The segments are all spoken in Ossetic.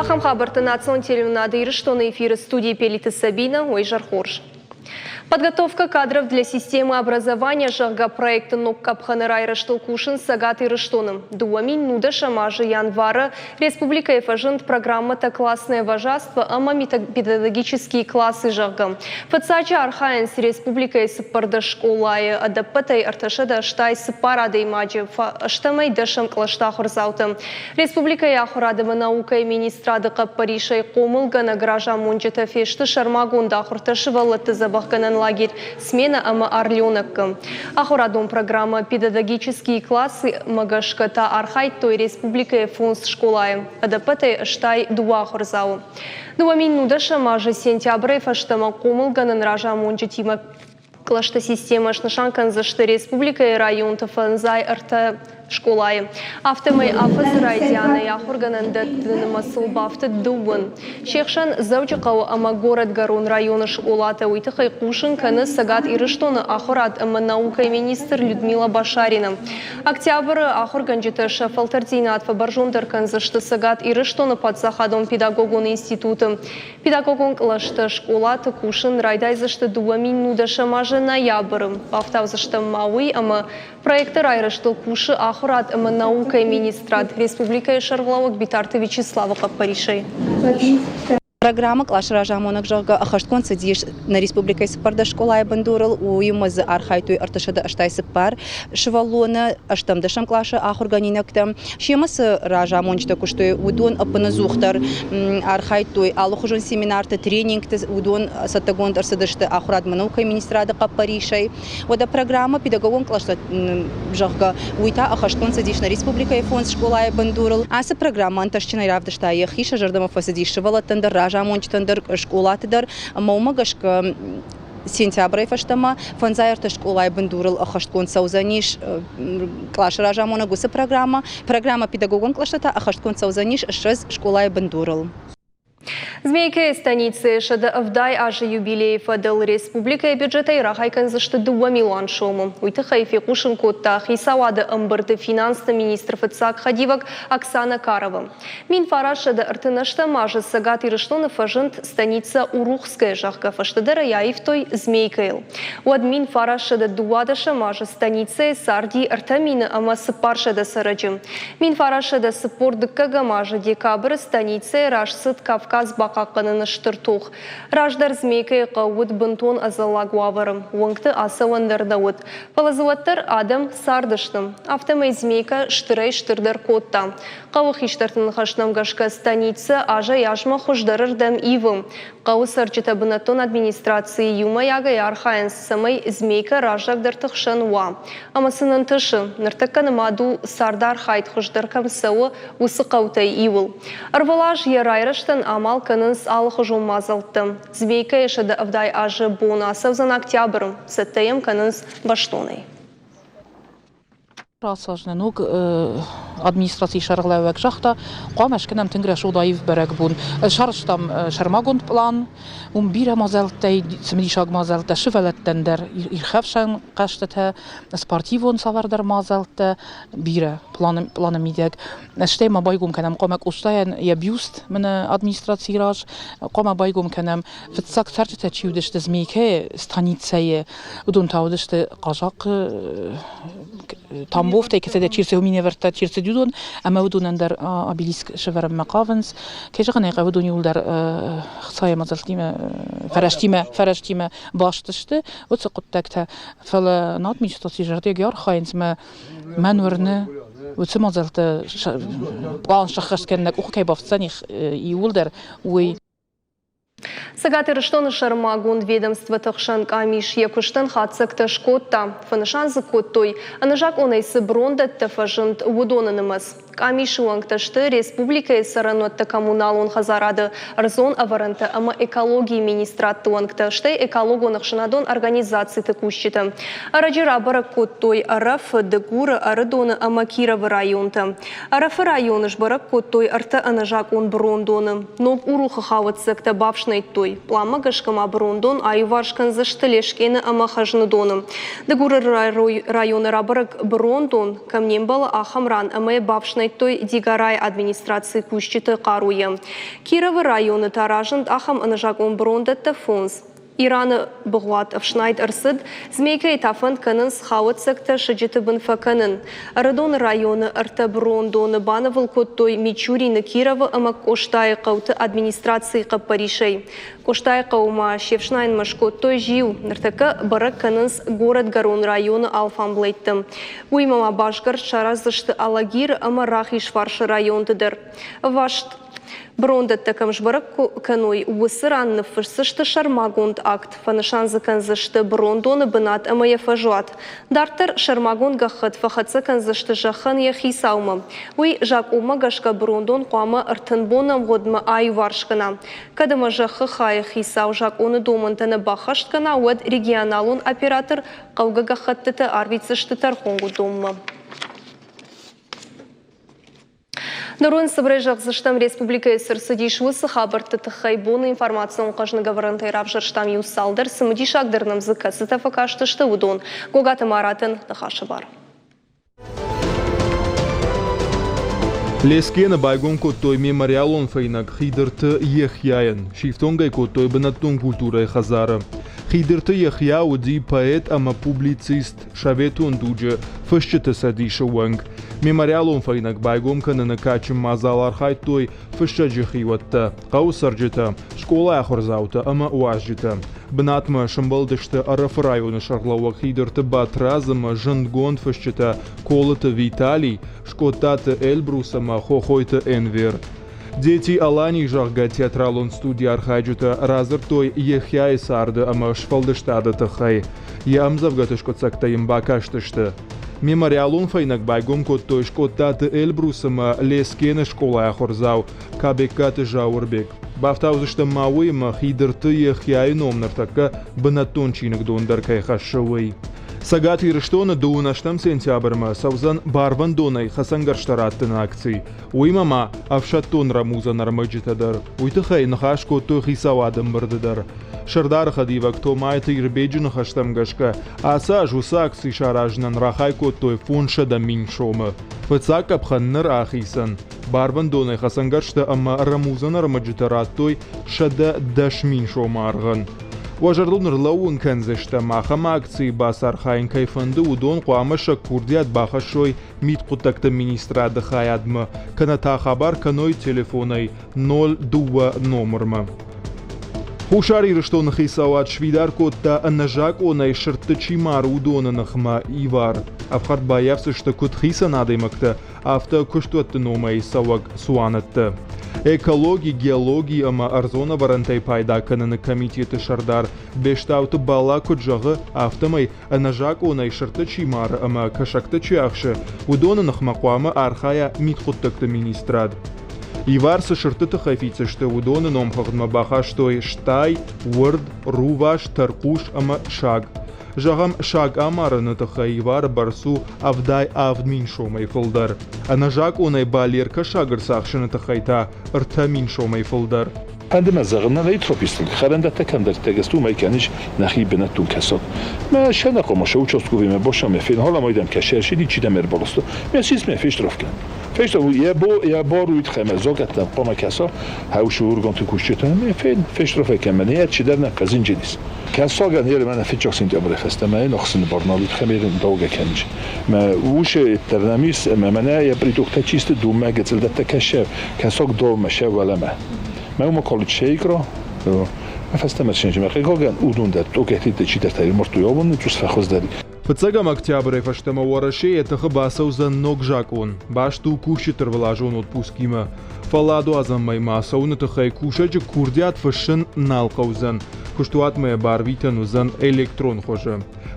Ахӕм хабӕртты национ телеуынады Ирыстоны эфиры студийы Пелиты Сабина, уый изӕр хорз. Подготовка кадров для системы образования, зӕгъгӕ, проекты ног къӕпхӕны райрӕзтыл кусынц Цӕгат Ирыстоны. 2010 азы январы республикӕйы фӕзынд программӕтӕ «Классное вожатство» ӕмӕ «Педагогические классы», зӕгъгӕ. Фыццаджы архайынц республикӕйы 14 скъолайы, ӕдӕппӕтӕй 384 адӕймаджы, ӕстӕмӕй дӕсӕм кълӕсты ахуырдзаутӕ. Республикӕйы ахуырад ӕмӕ наукӕйы министрады хъӕппӕрисӕй хъомылгӕнӕг разамонджытӕ фесты сӕрмагонд ахуыртӕ сывӕллӕтты дзӕбӕхгӕнӕн лагерь «Смена» ӕмӕ «Орленок-ы». Ахуырадон программӕ «Педагогические классы»-мӕ гӕсгӕ та архайдтой республикӕйы фондз скъолайы, ӕдӕппӕтӕй 82 ахуырдзауы. 2019 азы сентябрӕй фӕстӕмӕ хъомылгӕнӕн разамонджытимӕ Кълӕсты системӕ снысан кӕндзысты республикӕйы районты фӕндзай ӕртӕ скъолайы. Афтӕмӕй афӕдзы райдианӕй ахуыргӕнӕндӕтты нымӕцыл бафтыд дыууын. Се хсӕн Дзӕуджыхъӕуы ӕмӕ Горӕтгӕрон районы скъолатӕ уый тыххӕй хъусын кӕны Цӕгат Ирыстоны ахуырад ӕмӕ наукӕйы министр Людмила Башарина. Октябры ахуыргӕнджытӕ сӕ фӕлтӕрддзинад фӕбӕрзонддӕр кӕндзысты Цӕгат Ирыстоны паддзахадон педагогон институты. Педагогон кълӕстӕ скъолаты кусын райдайдзысты 2019 азы ноябры. Бафтаудзыстӕм ма уый, ӕмӕ проекты райрӕзтыл кусы ахуырад ӕмӕ наукӕйы министрад республикӕйы сӕргълӕууӕг Битарты Вячеславы хъӕппӕрисӕй. Программӕ къласы разамонӕг, зӕгъгӕ, ӕххӕстгонд цыдис нӕ республикӕйы цыппӕрдӕс скъолайы бындурыл. Уыимӕ дзы архайдтой 384 сывӕллоны, ӕстӕмдӕсӕм къласы ахуыргӕнинӕгтӕ. Семӕ цы разамонджытӕ куыстой, уыдон ӕппынӕдзухдӕр архайдтой алыхуызон семинарты, тренингты, уыдон цӕттӕгонд ӕрцыдысты ахуырадмӕ наукӕйы министрады хъӕппӕрисӕй. Уӕдӕ программӕ педагогон кълӕстӕ, зӕгъгӕ, уый та ӕххӕстгонд цыдис нӕ республикӕйы фондз скъолайы бындурыл. Ацы программӕ ӕнтыстджынӕй равдыста йӕхи, сӕ зӕрдӕмӕ фӕцыдис сывӕллӕттӕн дӕр, разамонджытӕн дӕр, скъолаты дӕр, ӕмӕ уымӕ гӕсгӕ сентябрӕй фӕстӕмӕ фӕндзай ӕртӕ скъолайы бындурыл ӕххӕстгонд цӕудзӕнис къласы разамонӕг уыцы программӕ. Программӕ педагогон кълӕстӕ та ӕххӕстгонд цӕудзӕнис 20 скъолайы бындурыл. Змейкӕйы станицӕйы 170 азы юбилейы фӕдыл республикӕйы бюджетӕй рахай кӕндзысты 2 милуан сомы. Уый тыххӕй фехъусын кодта хицауады ӕмбырды финансты министры фыццаг хӕдивӕг Оксана Карова. 1938 азы Цӕгат Ирыстоны фӕзынд станицӕ Урухская, зӕгъгӕ, фӕстӕдӕр ӕй аивтой Змейкӕйыл. Уӕд 1912 азы станицӕйы царди 3400 цӕрӕджы. 1942 азы декабры станицӕйы раз цыд Кавказ бахъахъхъӕныны стыр тох. Раздӕр Змейкӕйы хъӕу уыд бынтон ӕдзӕллаг уавӕры, уынгты ацӕуӕн дӕр нӕ уыд. Фӕлӕ дзы уӕддӕр адӕм цардысты. Афтӕмӕй Змейкӕ стырӕй-стырдӕр кодта. Хъӕуы хистӕрты ныхӕстӕм гӕсгӕ станицӕ азӕй-азмӕ хуыздӕрырдӕм ивы. Хъӕуы цӕрджытӕ бынӕттон администрацийы иумӕйагӕй архайынц, цӕмӕй Змейкӕ раззагдӕрты хсӕн уа. Ӕмӕ сын ӕнтысы. Ныртӕккӕ нымад у, цардархайд хуыздӕр кӕм цӕуы, уыцы хъӕутӕй иуыл. Ӕрвылаз йӕ райрӕзтӕн амал кӕнынц алыхуызон мадзӕлттӕ. Змейкӕйы 170 азы бон ацӕудзӕн октябры, цӕттӕ йӕм кӕнынц бӕстонӕй. Ацы аз нӕ ног администрацийы сӕргълӕууӕг загъта, хъуамӕ скӕнӕм тынг рӕсугъд аив бӕрӕгбон. Сарӕзтам сӕрмагонд пълан, уым бирӕ мадзӕлттӕ, цымыдисаг мадзӕлттӕ сывӕллӕттӕн дӕр, ирхӕфсӕн хъӕзтытӕ, спортивон цавӕрдӕр мадзӕлттӕ, бирӕ планы мидӕг. Стӕй ма байгом кӕнӕм хъуамӕ Къостайӕн йӕ бюст мӕнӕ администрацийы раз, хъуамӕ байгом кӕнӕм фыццаг цӕрджытӕ чи уыдысты Змейкӕйы станицӕйы, уыдон та уыдысты хъазахъхъы Тамбовтӕй, кӕцыдӕр чи рцыд, минӕвӕрттӕ чи рцыд, уыдон, ӕмӕ уыдонӕн дӕр обелиск сӕвӕрынмӕ хъавынц. Кӕй зӕгъын ӕй хъӕуы, уыдон иууылдӕр хцайы мадзӕлттимӕ, фӕрӕзтимӕ, фӕрӕзтимӕ баст сты уыцы хъуыддӕгтӕ. Фӕлӕ нӕ администрацийы зӕрдиаг архайынц ӕмӕ мӕн уырны, уыцы мадзӕлттӕ пълан сӕххӕст кӕнын нӕ къухы кӕй бафтдзӕни иууылдӕр, уый. Цӕгат Ирыстоны сӕрмагонд ведомствоты хсӕн къамис йӕ куыстӕн хатдзӕгтӕ скодта. Фӕнысан дзы кодтой, ӕнӕзакъонӕй цы брондӕттӕ фӕзынд, уыдоны нымӕц. Къамисы уӕнгтӕ сты республикӕйы цӕрӕнуӕтты коммуналон хӕдзарады, ӕрдзон ӕвӕрӕнтӕ ӕмӕ экологийы министрадты уӕнгтӕ, стӕй экологон ӕхсӕнадон организациты кусджытӕ. Ӕрӕджы рабӕрӕг кодтой Ӕрӕфы, Дыгуры, Ӕрыдоны ӕмӕ Кировы районтӕ. Ӕрӕфы районы сбӕрӕг кодтой ӕртӕ ӕнӕзакъон брондоны. Ног Урухы хауӕццӕгтӕ бафснайдтой. бафснайдтой. Пъланмӕ гӕсгӕ ма бырондон аиуварс кӕндзысты Лескены ӕмӕ Хӕзныдоны. Дыгуры районы рабӕрӕг бырондон, кӕм не мбӕлы, ахӕм ран ӕмӕ бафснайдтой Дигорайы администрацийы кусджыты хъаруйӕ. Кировы районы та разынд ахӕм ӕнӕзакъон бырондӕттӕ фондз. Ираны быгъуат ӕфснайд ӕрцыд, Змейкӕйы та фӕнд кӕнынц хауӕццӕгтӕ сыджыты бын фӕкӕнын. Ӕрыдоны районы ӕртӕ брондоны банывыл кодтой Мичурины, Кировы ӕмӕ Къостайы хъӕуты администрацийы хъӕппӕрисӕй. Къостайы хъӕуы ма се фснайынмӕ скодтой зиу, ныртӕккӕ бӕрӕг кӕнынц горӕтгӕрон районы алфамблӕйтты. Уыимӕ ма басгӕрст сараздзысты Алагиры ӕмӕ Рахизфарсы районты дӕр. Ӕваст Брондӕттӕ кӕм сбӕрӕг кӕной, уыцы ран ныффысдзысты сӕрмагонд акт, фӕнысан дзы кӕндзысты брондоны бынат ӕмӕ йӕ фӕзуат. Дарддӕр сӕрмагонд гӕххӕтт фӕхӕццӕ кӕндзысты зӕххӕн йӕ хицаумӕ. Уый закъонмӕ гӕсгӕ брондон хъуамӕ 30 боны ӕмгъуыдмӕ аиуварс кӕна. Кӕд ӕмӕ зӕххы хайы хицау закъоны домӕнтӕ нӕ баххӕст кӕна, уӕд регионалон оператор хъӕугӕ гӕххӕттытӕ арвитдзысты тӕрхонгондонмӕ. Нырон цыбырӕй зӕгъдзыстӕм, республикӕйы цы рцыдис, уыцы хабӕртты тыххӕй боны информацион хъӕзныгӕвӕрӕнтӕй равзӕрстам иу цалдӕр, цымыдисагдӕр нӕм дзы кӕцытӕ фӕкастысты, уыдон. Гогаты Маратӕн ныхасы бар. Лескены байгом кодтой мемориалон фӕйнӕг Хидырты Ехьяйӕн. Сифтонг ӕй кодтой бынӕттон культурӕйы хӕдзары. Хидырты Ехья уыди поэт ӕмӕ публицист, советон дуджы Фысджыты цӕдисы уӕнг. Мемориалон фӕйнӕг байгом кӕныны кадджын мадзал архайдтой фыссӕджы хиуӕттӕ, хъӕуы цӕрджытӕ, скъолайы ахуырдзаутӕ ӕмӕ уазджытӕ. Бынатмӕ сӕмбӕлдысты Ӕрӕфы районы сӕргълӕууӕг Хидырты Батрадз ӕмӕ зындгонд фысджытӕ Колыты Виталий, Скъодтаты Эльбрус ӕмӕ Хохойты Энвер. Дети Алании, зӕгъгӕ, театралон студийы архайджытӕ радзырдтой Ехьяйы царды ӕмӕ сфӕлдыстады тыххӕй. Йӕ ӕмдзӕвгӕты скъуыддзӕгтӕ йын бакастысты. Мемориалон фӕйнӕг байгом кодтой Скъодтаты Эльбрус ӕмӕ Лескены скъолайы ахуырдзау Кабеккаты Зауырбег. Бафтаудзыстӕм ма уый, ӕмӕ Хидырты Ехьяйы ном ныртӕккӕ бынӕттон чиныгдон дӕр кӕй хӕссы, уый. Цӕгат Ирыстоны дыууынӕстӕм сентябрмӕ цӕудзӕн барвӕндонӕй хӕцӕнгӕрзтӕ раттыны акци. Уыимӕ ма ӕфсӕддон рӕмудзӕн ӕрмӕджытӕ дӕр. Уый тыххӕй ныхас кодтой хицауады ӕмбырды дӕр. Сӕрдары хӕдивӕг Томайты Ирбеджы ныхӕстӕм гӕсгӕ, ацы аз уыцы акци саразынӕн рахай кодтой 500 000 сомы. Фыццаг къӕпхӕн ныр ахицӕн. Барвӕндонӕй хӕцӕнгӕрзтӕ ӕмӕ рӕмудзӕн ӕрмӕджытӕ радтой 110 000 сомы аргъӕн. Уӕ зӕрдыл ныр лӕууын кӕндзыстӕм, ахӕм акцийы бацархайын кӕй фӕнды, уыдон хъуамӕ сӕ курдиат бахӕссой мидхъуыддӕгты министрады хайадмӕ, кӕнӕ та хабар кӕной телефонӕй 02 номырмӕ. Хуссар Ирыстоны хицауад сфидар кодта ӕнӕзакъонӕй сырдты чи мары, уыдоны ныхмӕ ивар. Ӕфхӕрд баййафдзысты куыд хицӕн адӕймӕгтӕ, афтӕ куыстуӕтты номӕй цӕуӕг цуанӕттӕ. Экологи, геологи ӕмӕ ӕрдзон ӕвӕрӕнтӕй пайда кӕныны комитеты сӕрдар Бестауты Бала куыд зӕгъы, афтӕмӕй ӕнӕзакъонӕй сырдты чи мары ӕмӕ кӕсӕгты чи ахсы, уыдоны ныхмӕ хъуамӕ архайа мидхъуыддӕгты министрад. Ивар цы сырдты тыххӕй фиддзысты, уыдоны номхыгъдмӕ бахастой стай, уырд, рувас, тӕрхъус ӕмӕ саг. Зӕгъӕм, саг амарыны тыххӕй ивары бӕрц у 77 000 сомӕй фылдӕр. Ӕнӕзакъонӕй балер кӕсаг ӕрцахсыны тыххӕй та 3000 сомӕй фылдӕр. Фӕнды мӕ зӕгъын, нӕ тропистыл хӕрӕндӕттӕ кӕмдӕриддӕр сты, уымӕй кӕнис нӕхи бынӕттон кӕсаг. Мӕ сӕнӕхъомысы участковыймӕ босамӕ фенхъӕлӕм айдӕм кӕсӕрсиди чидӕм ӕрбаласта. Мӕ сисмӕ фестъраф кӕн. Фестъраф йӕ бо йӕ бар уыд хӕмӕ зокӕттӕм хъуамӕ кӕса, хӕусы органты кусджытӕ ӕмӕ фен фестъраф кӕмӕн йӕ чидӕр нӕ хъӕзинджынис. Кӕсагӕн йе мӕнӕ фыццаг сентябры фӕстӕмӕ йын ӕхсыны бар нал уыд хӕмерын даугӕ кӕнис. Мӕ усы дӕр нӕм ис ӕмӕ мӕнӕ йӕ притоктӕ чисты думӕ гыццылдӕттӕ кӕсӕ кӕсаг долмӕ сӕ уӕлӕмӕ. Мӕ уымӕ колледж игра, фӕстӕмӕ сенжимӕ хъыгагӕн, уыдон дӕр тъокӕтитӕ чидӕртӕ мыртой абон цъус фӕхуыздӕр. Фыццӕгӕм октябрӕй фӕстӕмӕ Уӕрӕсе йӕ тыхы бацӕудзӕн ног закъон. Баст у кусджыты ӕрвылазон отпускимӕ. Фӕлладуадзӕн мӕймӕ ацӕуыны тыххӕй кусӕджы курдиат фыссын нал хъӕудзӕн. Куыстуатмӕ йӕ барвитӕн уыдзӕн электрон хуызы.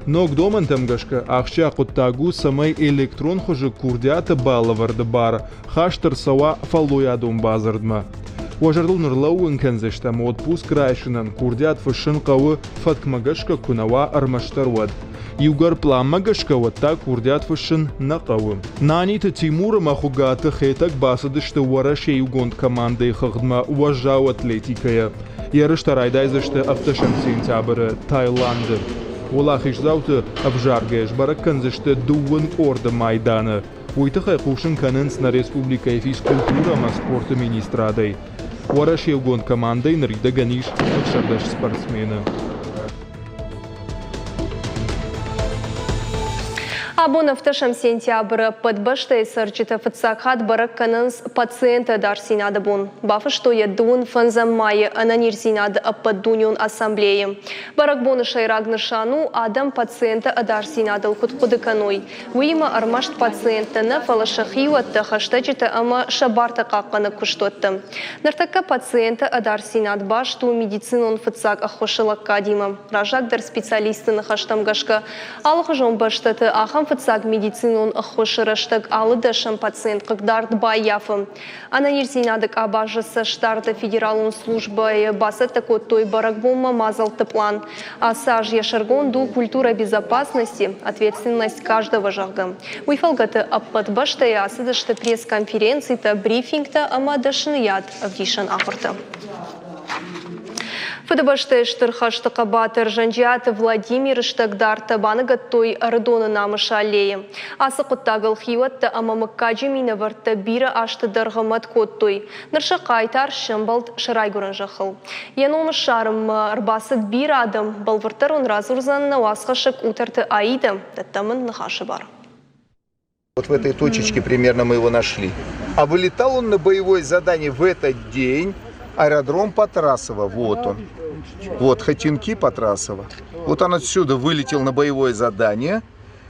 Ног домӕнтӕм гӕсгӕ ахсджиаг хъуыддаг у, цӕмӕй электрон хуызы курдиаты балӕвӕрды бар хаст ӕрцӕуа фӕллойадон бадзырдмӕ. Уӕ зӕрдыл ныр лӕууын кӕндзыстӕм, отпуск райсынӕн курдиат фыссын хъӕуы фӕткмӕ гӕсгӕ куы нӕ уа, ӕрмӕстдӕр уӕд. Иугӕр пъланмӕ гӕсгӕ уӕд та курдиат фыссын нӕ хъӕуы. Наниты Тимур ӕмӕ Хуыгаты Хетӕг бацыдысты Уӕрӕсейы иугонд командӕйы хыгъдмӕ уӕззау атлетикӕйӕ. Ерыстӕ райдайдзысты ӕвддӕсӕм сентябры Таиланды. Уӕлахиздзауты ӕвзаргӕйӕ сбӕрӕг кӕндзысты дыууын къорды майданы. Уый тыххӕй хъусын кӕнынц нӕ республикӕйы физкультурӕ ӕмӕ спорты министрадӕй. Уӕрӕсеугонд командӕйы ныридӕгӕн ис 16 спортсмены. Абон ӕвддӕсӕм сентябры ӕппӕт бӕстӕйы цӕрджытӕ фыццаг хатт бӕрӕг кӕнынц пациенты ӕдасдзинады бон. Бафыстой йӕ дыууын фӕндзӕм майы ӕнӕниздзинады ӕппӕтдунеон ассамблейы. Бӕрӕгбоны сӕйраг нысан у, адӕм пациенты ӕдасдзинадыл куыд хъуыды кӕной. Уыимӕ ӕрмӕст пациенттӕ нӕ, фӕлӕ сӕ хиуӕттӕ, хӕстӕджытӕ ӕмӕ сӕ бартӕ хъахъхъӕнӕг куыстуӕттӕ. Ныртӕккӕ пациенты ӕдасдзинад баст у медицинон фыццаг ӕххуысы лӕггадимӕ. Раззагдӕр специалистты ныхӕстӕм гӕсгӕ, алыхуызон бӕстӕты ахӕм фыццаг медицинон ӕххуысы рӕстӕг алы дӕсӕм пациент хъыгдард баййафы. Ӕнӕниздзинады къабазы цӕстдарды федералон службӕйы бацӕттӕ кодтой бӕрӕгбонмӕ мадзӕлтты пълан. Ацы аз йӕ сӕргонд у «Культура безопасности. Ответственность каждого», зӕгъгӕ. Уый фӕлгӕты ӕппӕт бӕстӕйы ацыдысты пресс-конференцитӕ, брифингтӕ ӕмӕ дӕсныйад ӕвдисӕн ахуыртӕ. Фыдыбӕстӕйы Стыр хӕсты хъӕбатыр Зӕнджиаты Владимиры стӕгдартӕ баныгӕдтой Ӕрыдоны Намысы аллейы. Ацы хъуыддагыл хиуӕттӕ ӕмӕ мыггаджы минӕвӕрттӕ бирӕ азты дӕргъы мӕт кодтой. Ныр сӕ хъайтар сӕмбӕлд сӕ райгуырӕн зӕххыл. Йӕ ном ссарынмӕ ӕрбацыд бирӕ адӕм. Бӕлвырддӕр уын радзурдзӕн нӕ уацхӕссӕг Къутӕрты Аидӕ. Дӕттӕм ын ныхасы бар. Вот в этой точечке примерно мы его нашли. А вылетал он на боевое задание в этот день. Аэродром Патрасово, вот он. Вот, Хотинки Патрасово. Вот он отсюда вылетел на боевое задание.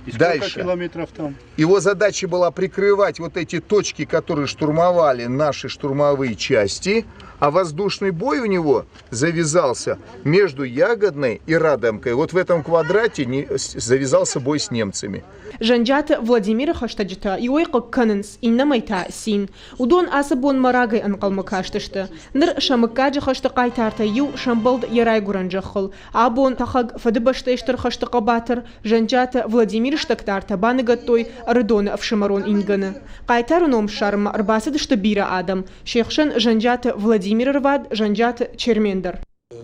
И сколько Дальше. километров там? Его задача была прикрывать вот эти точки, которые штурмовали наши штурмовые части. А воздушный бой у него завязался между Ягодной и Радомкой. Вот в этом квадрате завязался бой с немцами. Зӕнджиаты Владимиры хӕстӕджытӕ иуӕй хъыг кӕнынц, иннӕмӕй та цин. Уыдон ацы бонмӕ рагӕй ӕнхъӕлмӕ кастысты. Ныр сӕ мыггаджы хӕсты хъайтартӕй иу сӕмбӕлд йӕ райгуырӕн зӕххыл. Абон тӕхӕг Фыдыбӕстӕйы Стыр хӕсты хъӕбатыр Зӕнджиаты Владимиры стӕгдартӕ баныгӕдтой Ӕрыдоны ӕфсымӕрон ингӕны. Хъайтары ном ссарынмӕ ӕрбацыдысты бирӕ адӕм, се хсӕн Зӕнджиаты Владимиры рвад Зӕнджиаты Чермен дӕр.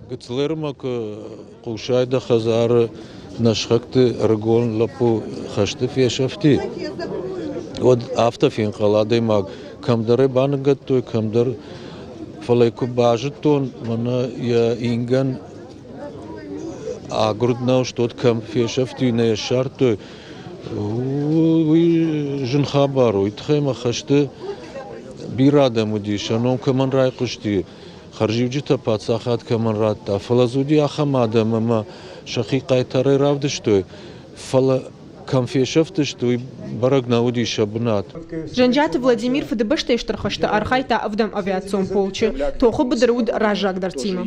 Гыццылӕрмӕ куы хъусай дӕ хӕдзары нӕ сыхӕгты ӕрыгон лӕппу хӕсты фесӕфти, уӕд афтӕ фенхъӕл адӕймаг, кӕмдӕр ӕй баныгӕдтой, кӕмдӕр. Фӕлӕ куы базыдтон, мӕнӕ йӕ ингӕн агуырд нӕу, уӕд кӕм фесӕфти, нӕ йӕ ссардтой, уый зын хабар у. Уый тыххӕй мӕ хӕсты бирӕ адӕм уыди, сӕ ном кӕмӕн райхъуысти, хӕрзиуджытӕ паддзахад кӕмӕн радта, фӕлӕ дзы уыди ахӕм адӕм, ӕмӕ сӕхи хъайтарӕй равдыстой, фӕлӕ кӕм фесӕфтысты, уый бӕрӕг нӕ уыди сӕ бынат. Зӕнджиаты Владимир Фыдыбӕстӕйы Стыр хӕсты архайдта ӕвдӕм авиацион полчы, тохы быдыры уыд раззагдӕртимӕ.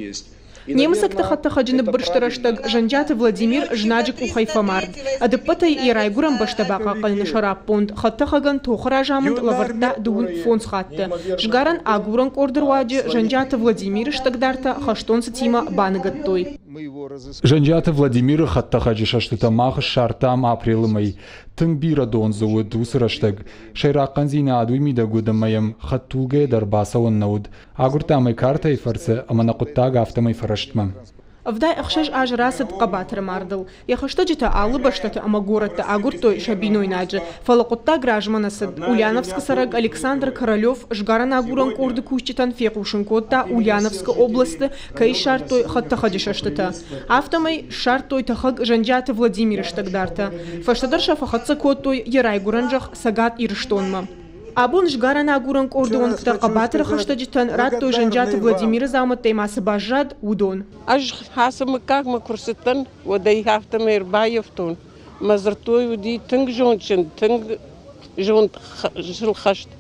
Немыцӕгты хӕдтӕхӕджы ныббырсты рӕстӕг Зӕнджиаты Владимир знаджы къухӕй фӕмард. Ӕдыппӕтӕй йӕ райгуырӕн бӕстӕ бахъахъхъӕныны сӕраппонд хӕдтӕхӕгӕн тохы разамынд лӕвӕрдта дыууын фондз хатты. Сгарӕн агурӕн къорды руаджы Зӕнджиаты Владимиры стӕгдартӕ хӕстон цытимӕ баныгӕдтой. Зӕнджиаты Владимиры хӕдтӕхӕджы сӕстытӕ мах ссардтам апрелы мӕй. Тынг бирӕ дон дзы уыд уыцы рӕстӕг. Сӕйраг хъӕндзинад уый мидӕг уыд ӕмӕ йӕм хӕдтулгӕйӕ дӕр бацӕуӕн нӕ уыд. Агуырдтам ӕй картӕйы фӕрцы ӕмӕ нӕ хъуыддаг афтӕмӕй фӕрӕстмӕ. 76 азы рацыд хъӕбатыры мардыл. Йӕ хӕстӕджытӕ алы бӕстӕты ӕмӕ горӕтты агуырдтой сӕ бинойнаджы, фӕлӕ хъуыддаг размӕ нӕ цыд. Ульяновскы цӕрӕг Александр Королев сгарӕн-агурӕн къорды кусджытӕн фехъусын кодта, Ульяновскы областы кӕй ссардтой хӕдтӕхӕджы сӕстытӕ. Афтӕмӕй ссардтой тӕхӕг Зӕнджиаты Владимиры стӕгдартӕ. Фӕстӕдӕр сӕ фӕхӕццӕ кодтой йӕ райгуырӕн зӕхх Цӕгат Ирыстонмӕ. Абон сгарӕн-агурӕн къорды уӕнгтӕ хъӕбатыры хӕстӕджытӕн радтой Зӕнджиаты Владимиры дзаумӕттӕй ма цы баззад, уыдон. Ӕз ацы мыггагмӕ куы рцыдтӕн, уӕд ӕй афтӕмӕй ӕрбаййӕфтон. Мӕ дзырдтой, уыди тынг зондджын, тынг зондхӕст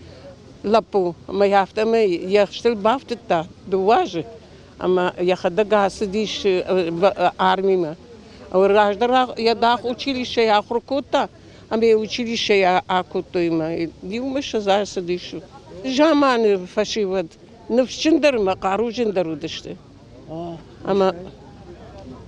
лӕппу. Ӕмӕ афтӕмӕй йӕ хстыл бафтыдта дыууӕ азы ӕмӕ йӕхӕдӕг ацыдис армимӕ. Раздӕр йӕ дах училищейы ахуыр кодта, ӕмӕ йӕ училищейы акодтой ӕмӕ иумӕ ссӕдз ацыдис. Заманы фӕсивӕд ныфсджындӕр ӕмӕ хъаруджындӕр уыдысты. Ӕмӕ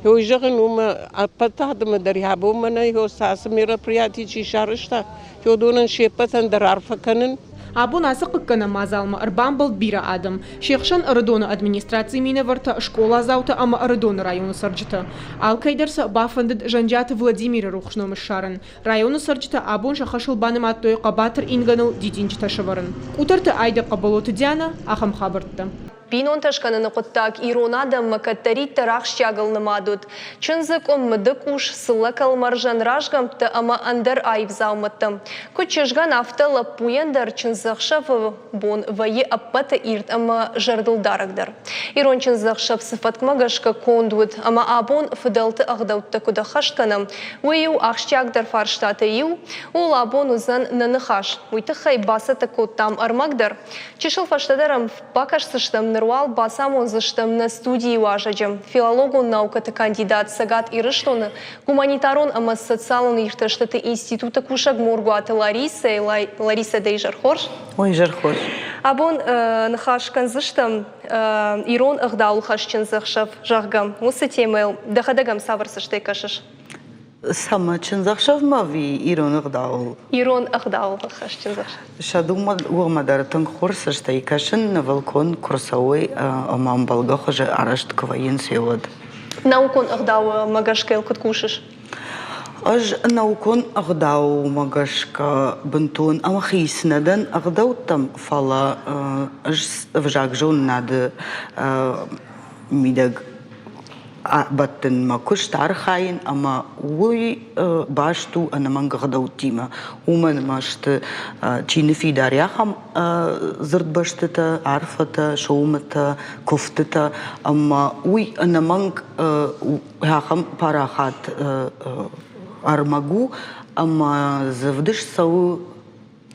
уый зӕгъын, уымӕ ӕппӕт адӕмы дӕр йӕ бон мӕнӕ ацы мероприяти чи сарӕзта, уыдонӕн се ппӕтӕн дӕр арфӕ кӕнын. Абон ацы хъыггӕнӕн мадзалмӕ ӕрбамбӕлд бирӕ адӕм. Се хсӕн Ӕрыдоны администрацийы минӕвӕрттӕ, скъоладзаутӕ ӕмӕ Ӕрыдоны районы цӕрджытӕ. Алкӕйдӕр сӕ бафӕндыд Зӕнджиаты Владимиры рухс ном ссарын. Районы цӕрджытӕ абон сӕ хӕсыл банымадтой хъӕбатыр ингӕныл дидинджытӕ сӕвӕрын. Къутӕрты Айдӕ Хъӕбӕлоты Дианӕ, ахӕм хабӕрттӕ. Бинонтӕ скӕныны хъуыддаг ирон адӕммӕ кӕддӕриддӕр ахсджиагыл нымад уыд. Чындзы къуым, мыдыкъус, цыллӕ кӕлмӕрзӕн, разгӕмттӕ ӕмӕ ӕндӕр аив дзаумӕттӕ. Куыд чызгӕн, афтӕ лӕппуйӕн дӕр чындзӕхсӕвы бон вӕййы ӕппӕты ирд ӕмӕ зӕрдылдарӕгдӕр. Ирон чындзӕхсӕв цы фӕткмӕ гӕсгӕ конд уыд ӕмӕ абон фыдӕлты ӕгъдӕуттӕ куыд ӕххӕст кӕнӕм, уый у ахсджиагдӕр фарстатӕй иу. Ууыл абон уыдзӕн нӕ ныхас. Уый тыххӕй бацӕттӕ кодтам ӕрмӕг дӕр. Чысыл фӕстӕдӕр ӕм бакӕсдзыстӕм, ныр уал бацамондзыстӕм нӕ студийы уазӕджы, филологон наукӕты кандидат Цӕгат Ирыстоны гуманитарон ӕмӕ социалон иртӕстыты институты кусӕг Моргуаты Ларисӕ. Ларисӕ, дӕ изӕр хорз. Ой, изӕр хорз. Абон ныхас кӕндзыстӕм ирон ӕгъдауыл хӕсджын ӕхсӕв, зӕгъгӕ, уыцы темӕйыл. Дӕхӕдӕг ӕм цавӕр цӕстӕй кӕсыс? Цӕмӕ чындзӕхсӕвмӕ ӕви ирон ӕгъдауыл? Ирон ӕгъдауыл ӕххӕст чындзӕхсӕв. Сӕ дыууӕмӕ дӕр тынг хорз цӕстӕй кӕсын, нывыл конд куы рцӕуой ӕмӕ ӕмбӕлгӕ хуызы арӕзт куы вӕййынц, уӕд. Наукон ӕгъдаумӕ гӕсгӕ йыл куыд кусыс? Ӕз наукон ӕгъдаумӕ гӕсгӕ бынтон ӕмхиц нӕ дӕн ӕгъдӕуттӕм, фӕлӕ ӕз ӕвзагзонынады мидӕг бӕттын мӕ куыст, архайын ӕмӕ уый баст у ӕнӕмӕнг ӕгъдӕуттимӕ. Уымӕн ӕмӕ сты чи ныффидар ахӕм дзырдбӕстытӕ, арфӕтӕ, сомытӕ, куывтытӕ ӕмӕ уый ӕнӕмӕнг ахӕм парахат ӕрмӕг у ӕмӕ дзы ӕвдыст цӕуы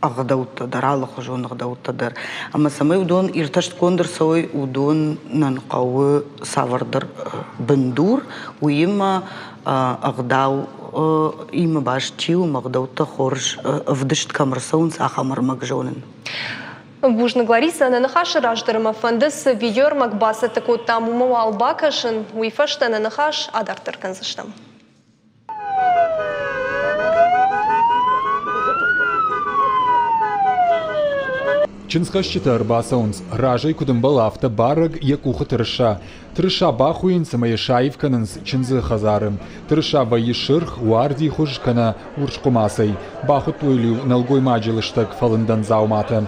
ӕгъдӕуттӕ дӕр, алыхуызон ӕгъдӕуттӕ дӕр. Ӕмӕ цӕмӕй уыдон иртӕстгонд ӕрцӕуой, уыдонӕн хъӕуы цавӕрдӕр бындур, уыимӕ ӕгъдау имӕ баст чи у, ӕгъдӕуттӕ хорз ӕвдыст кӕм ӕрцӕуынц, ахӕм ӕрмӕг зонын. Бузныг, Ларисӕ. Нӕ ныхасы раздӕр мӕ фӕнды, цы видеоӕрмӕг бацӕттӕ кодтам, уымӕ уал бакӕсын, уый фӕстӕ нӕ ныхас адарддӕр кӕндзыстӕм. Чындзхӕсджытӕ ӕрбацӕуынц, разӕй куыд ӕмбӕлы, афтӕ барӕг йӕ къухы тырыса. Тырыса бахуыйынц ӕмӕ йӕ саив кӕнынц чындзы хӕдзары. Тырыса вӕййы сырх, уардихуыз кӕнӕ урс хъуымацӕй. Бахуыдтой йыл-иу нӕлгоймаджы лыстӕг фӕлындӕн дзауматӕ.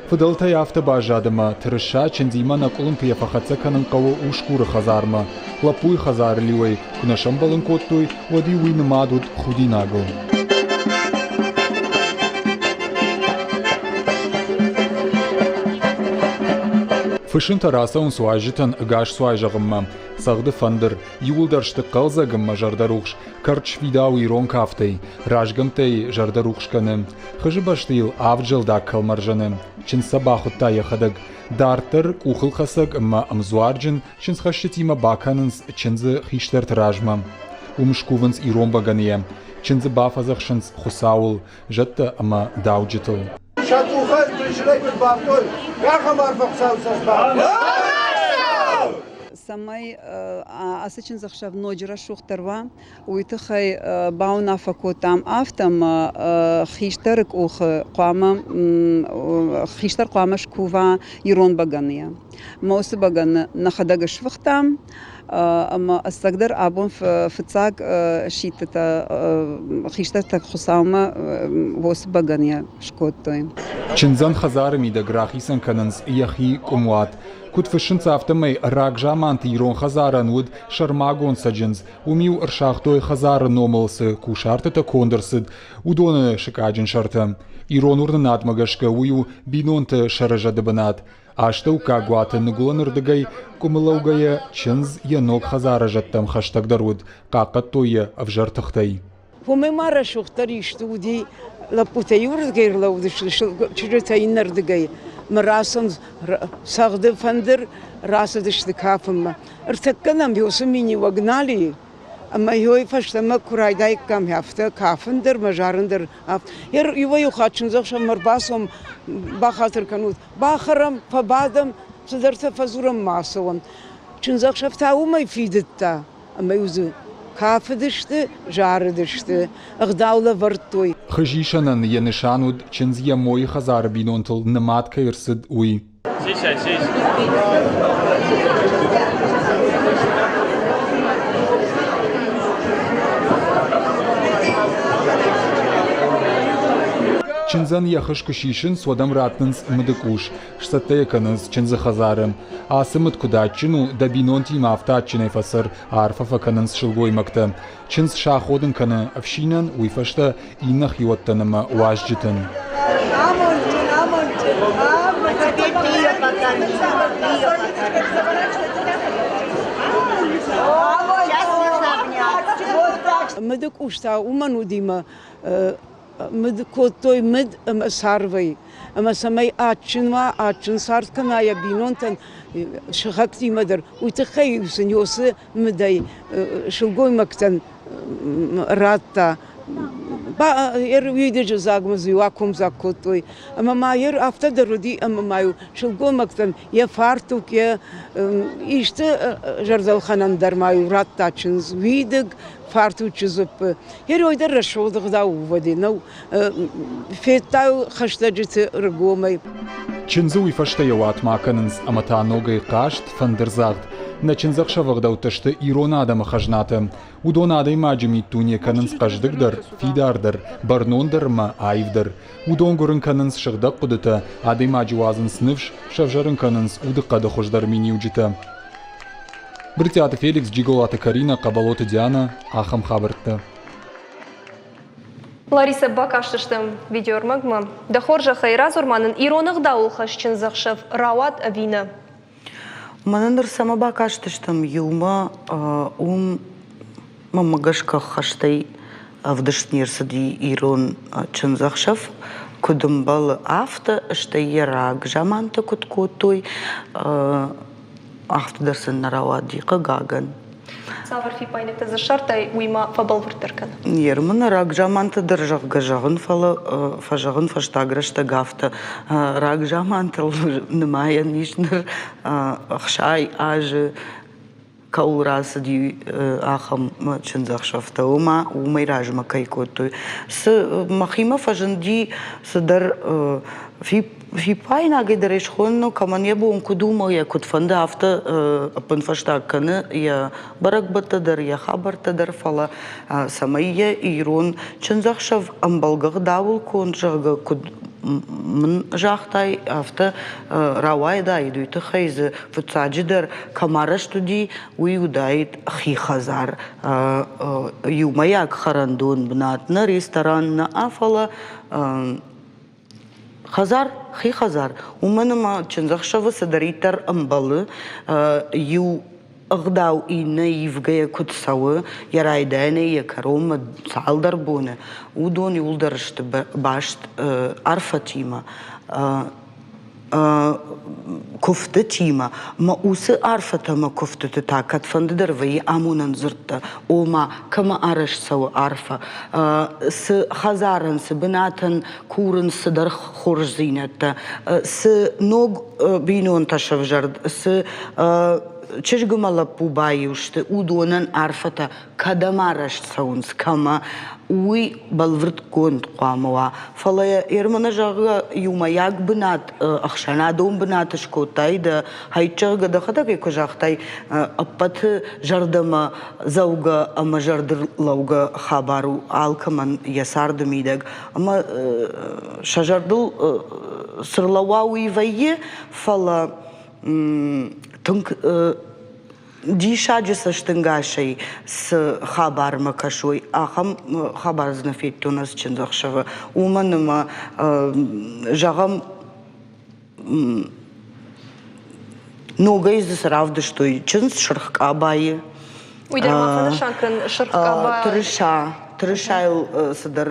Фыдӕлтӕй афтӕ баззад ӕмӕ тырыса чындзимӕ нӕ къуылымпыйӕ фӕхӕццӕ кӕнын хъӕуы усгуры хӕдзармӕ. Лӕппуйы хӕдзары лиуӕй куы нӕ сӕмбӕлын кодтой, уӕд-иу уый нымад уыд худинагыл. Фысымтӕ рацӕуынц уазджытӕн ӕгас цуай зӕгъынмӕ. Цӕгъды фӕндыр, иууылдӕр сты хъӕлдзӕг ӕмӕ зӕрдӕрухс, кӕрт сфидауы ирон кафтӕй, разгӕмттӕй зӕрдӕрухс кӕны. Хызы бӕсты йыл авд зӕлдаг кӕлмӕрзӕны. Чындз сӕ бахуыдта йӕхӕдӕг. Дарддӕр къухылхӕцӕг ӕмӕ ӕмдзуарджын чындзхӕсджытимӕ бакӕнынц чындзы хистӕрты размӕ. Уым скувынц ирон бӕгӕныйӕ. Чындзы бафӕдзӕхсынц Хуыцауыл, зӕдтӕ ӕмӕ дауджытыл. Сӕ къухӕй рынчынӕй куыд бафтой, ахӕм арфӕ Хуыцауы цӕст Цӕмӕй ацы чындзӕхсӕв ноджы рӕсугъддӕр уа, Уый тыххӕй бауынаффӕ кодтам афтӕ, ӕмӕ хистӕры къухы хъуамӕ хистӕр хъуамӕ скува ирон бӕгӕныйӕ. Мӕ уыцы бӕгӕны нӕхӕдӕг сфыхтам ӕмӕ ӕцӕгдӕр абон фыццаг сидтытӕ хистӕртӕ Хуыцаумӕ уыцы бӕгӕныйӕ скодтой. Чындзӕн хӕдзары мидӕг рахицӕн кӕнынц йӕхи къуымуат. Куыд фыссынц, афтӕмӕй рагзаманты ирон хӕдзарӕн уыд сӕрмагонд цӕджындз, Уым-иу ӕрсагътой хӕдзары номыл цы кусӕртытӕ конд ӕрцыд, уыдоны сыкъаджын сӕртӕ. Ирон уырнынадмӕ гӕсгӕ уый у бинонты сӕрызӕды бынат. Астӕуккаг уаты ныгуылӕнырдыгӕй къуымы лӕугӕйӕ чындз йӕ ног хӕдзары зӕдтӕм хӕстӕгдӕр уыд, хъахъхъӕдтой йӕ ӕвзӕр тыхтӕй. Уымӕй ма рӕсугъддӕр исты уыди, лӕппутӕ иуырдыгӕй ӕрлӕууыдысты, чызджытӕ иннӕрдыгӕй. Мӕ рацӕуынц цагъды фӕндыр, рацыдысты кафынмӕ. Ӕртӕккӕ нӕм уыцы миниуӕг нал и, ӕмӕ йой фӕстӕмӕ куы райдаиккам афтӕ кафын дӕр мӕ зарын дӕр. Иуӕй-иу хатт чындзӕхсӕвмӕ ӕрбацӕуӕм, бахатыр кӕнут, бахӕрӕм, фӕбадӕм, цыдӕртӕ фӕдзурӕм ма ацӕуӕм. Чындзӕхсӕв та уымӕй фидыдта, ӕмӕ-иу дзы Кафыдысты, зарыдысты, ӕгъдау лӕвӕрдтой. Хызисӕнӕн йӕ нысан уыд, чындз йӕ мойы хӕдзары бинонтыл нымад кӕй ӕрцыд, уый. Чындзӕн йӕ хыз куы сисынц, уӕд ӕм раттынц мыды къус, сцӕттӕ йӕ кӕнынц чындзы хӕдзары. Ацы мыд куыд адджын у, дӕ бинонтимӕ афтӕ адджынӕй фӕцӕр, арфӕ фӕкӕнынц сылгоймӕгтӕ. Чындз саходын кӕны ӕфсинӕн, уый фӕстӕ иннӕ хиуӕттӕн ӕмӕ уазджытӕн. Мыды къус та уымӕн уыди мӕ мыд кодтой мыд ӕмӕ царвӕй. Ӕмӕ цӕмӕй адджын уа, адджын цард кӕна йӕ бинонтӕн, сыхӕгтимӕ дӕр, уый тыххӕй-иу сын уыцы мыдӕй сылгоймӕгтӕн радта. Уидыджы дзагмӕ дзы-иу акомдзаг кодтой. Ӕмӕ ма йӕ афтӕ дӕр уыди, ӕмӕ ма-иу сылгоймӕгтӕн йӕ фартук, йӕ исты зӕрдӕлхӕнӕн дӕр ма-иу радта чындз уидыг, фартучы дзыппы. Герой дӕр рӕсугъд ӕгъдау уӕде нӕу, федта хӕстӕджыты ргомӕй. Чындзы уый фӕстӕ йӕ уатмӕ акӕнынц ӕмӕ та ногӕй хъазт, фӕндырдзагъд. Нӕ чындзӕхсӕвы ӕгъдӕуттӕ сты ирон адӕмы хӕзнатӕ. Уыдон адӕймаджы миддуне кӕнынц хъӕздыгдӕр, фидардӕр, бӕрнондӕр ӕмӕ аивдӕр. Уыдон гуырын кӕнынц сыгъдӕг хъуыдытӕ, адӕймаджы уадзынц ныфс, сӕвзӕрын кӕнынц удыхъӕды хуыздӕр миниуджытӕ. Брытъиаты Феликс, Джиголаты Каринӕ, Хъӕбӕлоты Дианӕ, ахӕм хабӕрттӕ. Ларисӕ, бакастыстӕм видеоӕрмӕгмӕ. Дӕ хорзӕхӕй, радзур ма нын, ирон ӕгъдауыл хӕст чындзӕхсӕв рауад ӕви нӕ? Мӕнӕ ныр цӕмӕ бакастыстӕм иумӕ, уым мӕнмӕ гӕсгӕ хӕстӕй ӕвдыст не рцыди ирон чындзӕхсӕв, куыд ӕмбӕлы, афтӕ, стӕй йӕ рагзамантӕ куыд кодтой, афтӕ дӕр сын нӕ рауади, хъыгагӕн. Цавӕр фиппаинӕгтӕ дзы ссардтай, уый ма фӕбӕлвырддӕр кӕн. Ермын рагзаманты дӕр зӕгъгӕ зӕгъын, фӕлӕ фӕзӕгъын фӕстаг рӕстӕг афтӕ рагзамантыл нымайӕн ис ныр 60 азы кӕуыл рацыди, ахӕм чындзӕхсӕвтӕ, ома уымӕй размӕ кӕй кодтой. Цы мӕхимӕ фӕзынди цыдӕр фиппаинагӕй дӕр ӕй схонын, кӕмӕн йӕ бон куыд у, ӕмӕ йӕ куыд фӕнды, афтӕ ӕппынфӕстаг кӕны йӕ бӕрӕгбӕттӕ дӕр, йӕ хабӕрттӕ дӕр, фӕлӕ цӕмӕй йӕ ирон чындзӕхсӕв ӕмбӕлгӕ ӕгъдауыл конд, зӕгъгӕ, куыд мын загътай, афтӕ рауайдаид, уый тыххӕй дзы фыццаджыдӕр кӕм арӕзт уыди, уый уыдаид хи хӕдзар, иумӕйаг хӕрӕндон бынат, нӕ ресторан нӕ, фӕлӕ хӕдзар, хи хӕдзар. Уымӕн ӕмӕ чындзӕхсӕвы цыдӕриддӕр ӕмбӕлы, иу ӕгъдау иннӕ ивгӕйӕ куыд цӕуы, йӕ райдайӕнӕй йӕ кӕронмӕ цалдӕр боны, уыдон иуылдӕр сты баст арфӕтимӕ. Куывдтытимӕ мӕ уыцы арфӕтӕ мӕ куывдтыты та кӕдфӕндыдӕр вӕййы амонӕн дзырдтӕ, ома кӕмӕ арӕзт цӕуы арфӕ, цы хӕдзарӕн, цы бынатӕн курынц цыдӕр хорздзинӕдтӕ, цы ног бинонтӕ сӕвзӕрд, цы чызг ӕмӕ лӕппу баиу сты, уыдонӕн арфӕтӕ кӕдӕм арӕзт цӕуынц, кӕмӕ, уый бӕлвырдгонд хъуамӕ уа. Фӕлӕ Ерманы, зӕгъгӕ, иумӕйаг бынат, ӕхсӕнадон бынат скодтай дӕ хӕйт, зӕгъгӕ, дӕхӕдӕг ӕй куы загътай, ӕппӕты зӕрдӕмӕ дзӕугӕ ӕмӕ зӕрдыллӕугӕ хабар у алкӕмӕн йӕ царды мидӕг. Ӕмӕ сӕ зӕрдыл цы рлӕууа, уый вӕййы, фӕлӕ тынг диссаджы цӕстӕнгасӕй цы хабармӕ кӕсой, ахӕм хабар дзы нӕ федтон ӕз чындзӕхсӕвы. Уымӕн ӕмӕ, зӕгъӕм, ногӕй дзы цы равдыстой чындз сырх къабайы. Уый дӕр ма фӕнысан кӕн сырх къаба. Тырыса, тырысайыл цыдӕр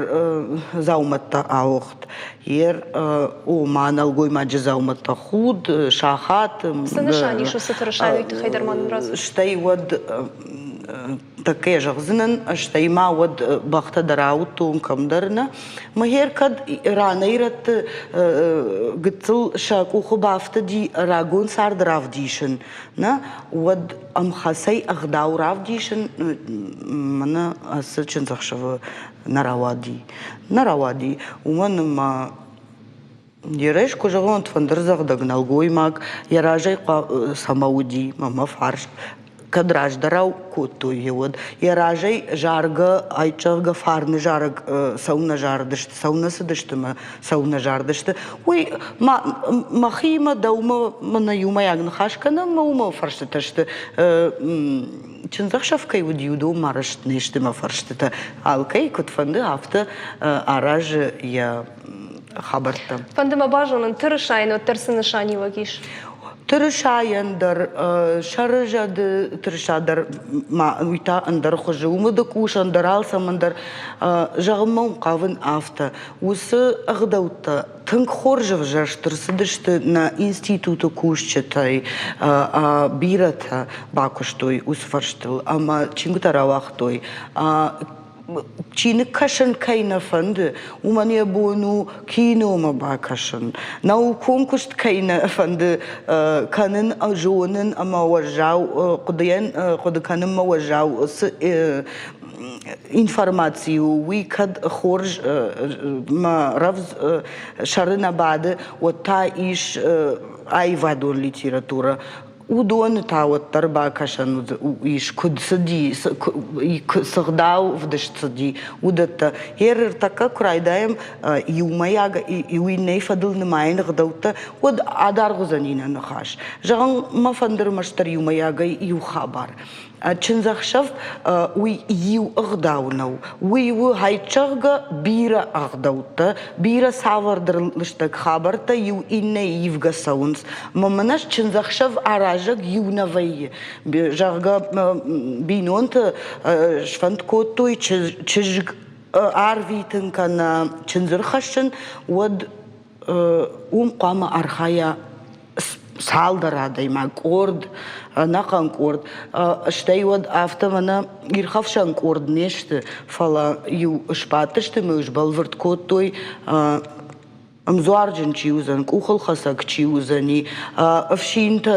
дзаумӕттӕ ауыгъд. Ер ома нӕлгоймаджы дзаумӕттӕ худ, сахат. Цы нысан ис уыцы тырысайы тыххӕй дӕр ма нын радзур? Стӕй уӕд Ныртӕккӕ йӕ зӕгъдзынӕн, стӕй ма уӕд бӕхтӕ дӕр ауыдтон кӕмдӕр нӕ. Мӕхер кӕд ранӕй-рӕтты гыццыл сӕ къухы бафтыди рагон цард равдисын, нӕ, уӕд ӕмхӕцӕй ӕгъдау равдисын мӕнӕ ацы чындзӕхсӕвы нӕ рауади. Нӕ рауади, уымӕн ӕмӕ Ерӕс куы зӕгъон, фӕндырдзӕгъдӕг нӕлгоймаг йӕ разӕй цӕмӕ уыди, мӕ фарст кӕд раздӕрау кодтой, уӕд йӕ разӕй заргӕ, айчъӕгъгӕ фарны зарӕг цӕуылнӕ зарыдысты, цӕуылнӕ цыдысты мӕ цӕуылнӕ зардысты, уый мӕхимӕ, дӕумӕ мӕнӕ иумӕйаг ныхас кӕнӕм, мӕ уымӕ фӕрстытӕ сты. Чындзӕхсӕв кӕй уыди, уыдон ма раст не сты мӕ фӕрстытӕ. Алкӕй куыд фӕнды, афтӕ аразы йӕ хабӕрттӕ. Фӕнды мӕ базонын, тырысайӕн уӕддӕр цы нысаниуӕг ис? Тырысайӕн дӕр, сӕрызӕды тырыса дӕр ма уый та ӕндӕр хуызы. Уымы ды къус ӕндӕр алцӕмӕн дӕр. Зӕгъынмӕ уын хъавын афтӕ. Уыцы ӕгъдӕуттӕ тынг хорз ӕвзӕрст ӕрцыдысты нӕ институты кусджытӕй. Бирӕтӕ бакуыстой уыцы фӕрстыл ӕмӕ чингуытӕ рауагътой. Чиныг кӕсын кӕй нӕ фӕнды, уымӕн йӕ бон у киномӕ бакӕсын. Наукон куыст кӕй нӕ фӕнды кӕнын, зонын ӕмӕ уӕззау хъуыдыйӕн хъуыды кӕнынмӕ уӕззау цы информаци у, уый кӕд хорз мӕ рӕвдз сӕры нӕ бады, уӕд та ис аивадон литературӕ. Уыдоны та уӕддӕр бакӕсӕн ис, куыд цыди, цы гъдау ӕвдыст цыди, уыдӕттӕ. Гъер ӕртӕккӕ куы райдайӕм иумӕйаг иу иннӕйы фӕдыл нымайын ӕгъдӕуттӕ, уӕд адаргъ уыдзӕни нӕ ныхас. Зӕгъын, мӕ фӕнды ӕрмӕстдӕр иумӕйагӕй иу хабар. Чындзӕхсӕв уый иу ӕгъдау нӕу. Уый у хайтзӕгъгӕ бирӕ ӕгъдӕуттӕ, бирӕ цавӕрдӕр лыстӕг хабӕрттӕ иу иннӕйы ивгӕ цӕуынц. Мӕ мӕнӕ чындзӕхсӕв аразӕг иу нӕ вӕййы. Зӕгъгӕ, бинонтӕ сфӕнд кодтой чызг арвитын кӕнӕ чындз ӕрхӕссын, уӕд уым хъуамӕ архайа цалдӕр адӕймаг, къорд, ӕнӕхъӕн къорд. Стӕй уӕд афтӕ мӕнӕ ирхӕфсӕн къорд не сты, фӕлӕ иу сбадтысты ӕмӕ сбӕлвырд кодтой, ӕмдзуарджын чи уыдзӕн, къухылхӕцӕг чи уыдзӕни, ӕфсинтӕ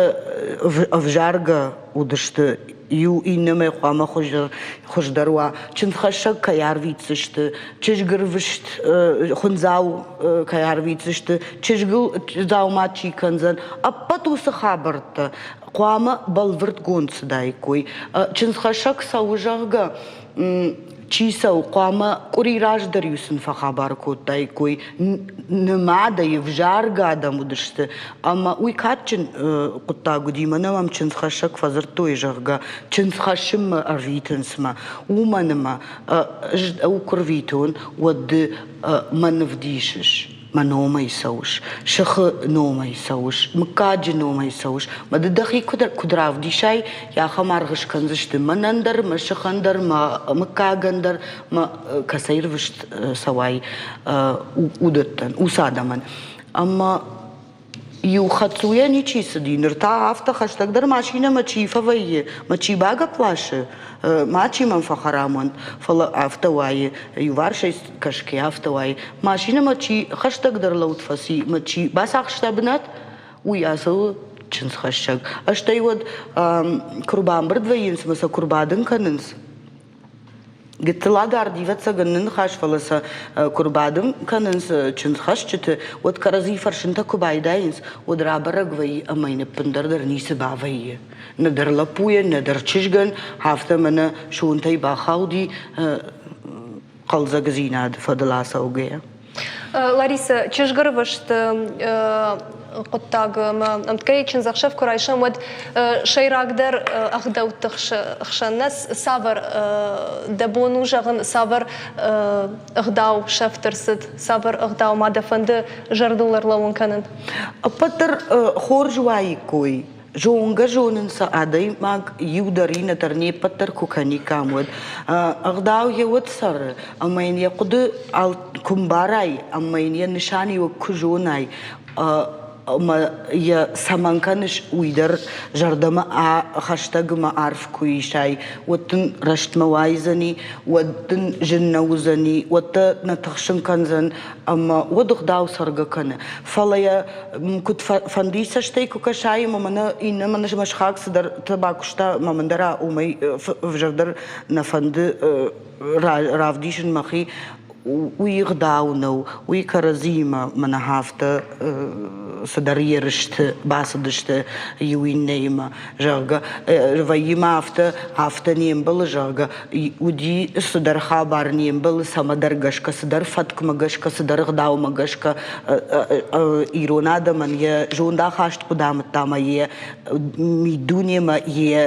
ӕвзаргӕ уыдысты иу иннӕмӕй хъуамӕ хуыздӕр уа, чындзхӕссӕг кӕй арвитдзысты, чызгырвыст хуындзау кӕй арвитдзысты, чызгыл дзаума чи кӕндзӕн, ӕппӕт уыцы хабӕрттӕ хъуамӕ бӕлвырдгонд цыдаиккой. Чындзхӕссӕг цӕуы, зӕгъгӕ, чи цӕуы, хъуамӕ къуыри раздӕр-иу сын фӕхабар кодтаиккой, нымадӕй ӕвзаргӕ адӕм уыдысты. Ӕмӕ уый кадджын хъуыддаг уыди, мӕнӕ мӕм чындзхӕссӕг фӕдзырдтой, зӕгъгӕ, чындзхӕссынмӕ ӕрвитынц мӕ. Уымӕн ӕмӕ ӕз дӕу куы рвитон, уӕд ды мӕн ӕвдисыс. Мӕ номӕй цӕуыс, сыхы номӕй цӕуыс, мыггаджы номӕй цӕуыс, мӕ ды дӕхи куыд равдисай, ахӕм аргъ скӕндзысты мӕнӕн дӕр, мӕ сыхӕн дӕр, мӕ мыггагӕн дӕр, мӕ кӕцӕй рвыст цӕуай, уыдӕттӕн, уыцы адӕмӕн. Ӕмӕ иу хӕддзуйӕ ничи цыди, ныр та афтӕ хӕстӕгдӕр машинӕмӕ чи фӕвӕййы, мӕ чи багӕпп ласы, мачи мӕм фӕхӕрам уӕнт, фӕлӕ афтӕ уайы, иуварсӕй кӕсгӕ афтӕ уайы. Машинӕмӕ чи хӕстӕгдӕр лӕуд фӕци, мӕ чи бацахста бынат, уый ацӕуы чындзхӕссӕг. Стӕй уӕд куы рбамбырд вӕййынц ӕмӕ сӕ куы рбадын кӕнынц, Гыццыл адард, ӕвӕццӕгӕн, нӕ ныхас, фӕлӕ сӕ куы рбадын кӕнынц чындзхӕсджыты, уӕд кӕрӕдзи фӕрсынтӕ куы байдайынц, уӕд рабӕрӕг вӕййы ӕмӕ йын ӕппындӕр дӕр ницы бавӕййы. Нӕдӕр лӕппуйӕн, нӕдӕр чызгӕн, афтӕ мӕнӕ сонтӕй бахауди хъӕлдзӕгдзинады фӕдыл ацӕугӕйӕ. Лариса, чызгӕрвыст хъуыддаг ӕмӕ ӕмткӕй чындзӕхсӕв куы райсӕм, уӕд сӕйрагдӕр ӕгъдӕутты хсӕн нӕ цавӕр дӕ бон у зӕгъын, цавӕр ӕгъдау сӕфт ӕрцыд, цавӕр ӕгъдау ма дӕ фӕнды зӕрдыл ӕрлӕууын кӕнын? Ӕппӕт дӕр хорз уаиккой, Зонгӕ-зонын сӕ адӕймаг иу дӕр, иннӕ дӕр не ппӕт дӕр куы кӕниккам, уӕд ӕгъдау йӕ уӕд цӕры, ӕмӕ йын йӕ хъуыды куы мбарай ӕмӕ йын йӕ нысаниуӕг куы зонай. ӕмӕ йӕ цӕмӕн кӕныс, уый дӕр зӕрдӕмӕ хӕстӕгмӕ арф куы исай, уӕд дын рӕстмӕ уайдзӕни, уӕд дын зын нӕ уыдзӕни, уӕд дӕ нӕ тыхсын кӕндзӕн ӕмӕ уӕд ӕгъдау цӕргӕ кӕны. Фӕлӕ йӕ куыд фӕндыйы цӕстӕй куы кӕсай ӕмӕ мӕнӕ иннӕ мӕнӕ мӕ сыхаг цыдӕртӕ бакуыста ӕмӕ мӕн дӕр уымӕй ӕвзӕрдӕр нӕ фӕнды равдисын мӕхи, уый ӕгъдау нӕу, уый кӕрӕдзиимӕ мӕнӕ афтӕ цыдӕр ерысты бацыдысты иу иннӕимӕ, зӕгъгӕ, вӕййы ма афтӕ, афтӕ не мбӕлы, зӕгъгӕ, уыди цыдӕр хабар не мбӕлы, цӕмӕдӕр гӕсгӕ, цыдӕр фӕткмӕ гӕсгӕ, цыдӕр ӕгъдаумӕ гӕсгӕ ирон адӕмӕн йӕ зондахаст куыд амыдта ӕмӕ йӕ миддунемӕ йӕ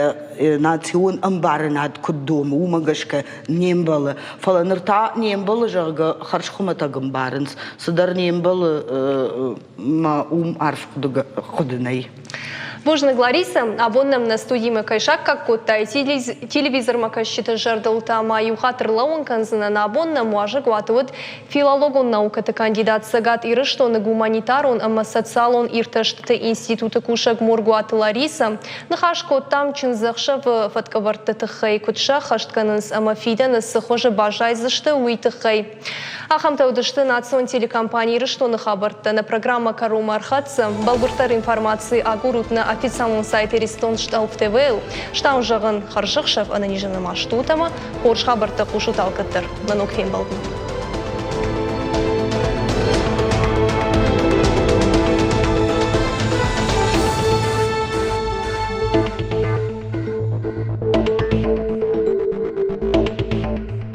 национ ӕмбарынад куыд домы, уымӕ гӕсгӕ не мбӕлы. Фӕлӕ ныр та не мбӕлы, зӕгъгӕ, хӕрзхуымӕтӕг ӕмбарынц. Цыдӕр не мбӕлы мӕ уым арф хъуыды нӕй. Бузныг, Ларисӕ. Абон нӕм нӕ студимӕ кӕй саккаг кодтай, телевизормӕ кӕсджыты зӕрдыл та ма иу хатт ӕрлӕууын кӕндзынӕн. Абон нӕм уазӕгуаты уыд филологон наукӕты кандидат Цӕгат Ирыстоны гуманитарон ӕмӕ социалон иртӕстыты институты кусӕг Моргуаты Ларисӕ. Ныхас кодтам чындзӕхсӕвы фӕткӕвӕрдты тыххӕй, куыд сӕххӕст кӕнынц ӕмӕ фидӕны цы хуызы баззайдзысты, уый тыххӕй. Ахӕмтӕ уыдысты национ телекомпани Ирыстоны хабӕрттӕ. Нӕ программӕ кӕронмӕ ӕрхӕццӕ. Бӕлвырддӕр информаци агурут нӕ официалон сайт Иристон Стъалф ТВ-ыл. Стау зӕгъын, хӕрзӕхсӕв ӕнӕнизӕн ӕмӕ стут ӕмӕ хорз хабӕрттӕ хъусут алкӕддӕр. Нӕ ног фембӕлдмӕ.